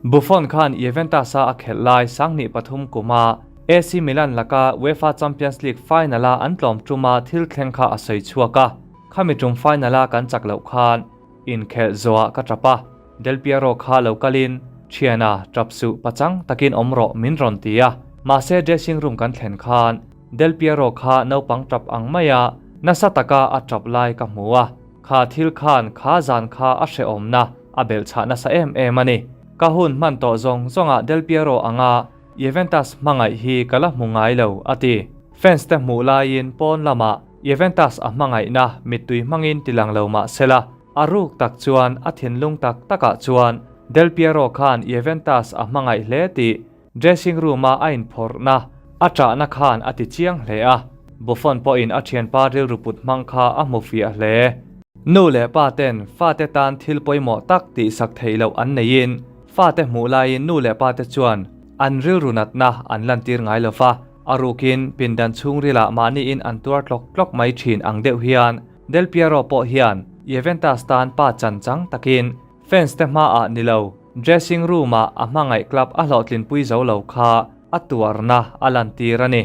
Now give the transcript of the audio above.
Buffon khan Juventus-a a khelh lai 2003 kuma AC Milan laka UEFA Champions League final-a an tlawm tuma thil thleng kha a sawi chhuak a, khami tum final-a kan chak loh khan inkhelh zawhah ka tap a, Del Piero kha lo kalin thiana tap suh pachang takin awm rawh min rawn ti a, mahse dressing room kan thlen khan Del Piero kha naupang tap ang maia nasa taka a tap lai ka hmu a, kha thil khan kha zan kha a hrehawmna a belhchhah nasa em em a ni. Ka hun hman tawh zawng zawngah Del Piero anga Juventus hmangaih hi ka la hmu ngai lo, a ti. Fans te hmuh laiin pawn lamah Juventus a hmangaihna mittui hmangin ti lang lo mah sela, a ruk tak chuan a thinlung tak takah chuan Del Piero khan Juventus a hmangaih hle tih dressing room-a a inphawrhna a ṭahna khan a ti chiang hle a. Buffon pawhin a ṭhianpa rilru put hmang kha a hmu fiah hle. Nu leh pa ten fate tan thil pawimawh tak tihsak theih loh an neiin Fate hmuh laiin nu leh pate chuan an rilru natna an lantir ngai lo va, a rukin pindan chhungrilah mahniin an tuar tlawk tlawk mai thin ang deuh hian Del Piero pawh hian Juventus tan pa chan chang takin fans te hmaah ni lo dressing room-ah a hmangaih club a hlawhtlinpui zo lo kha a tuarna a lantir a ni.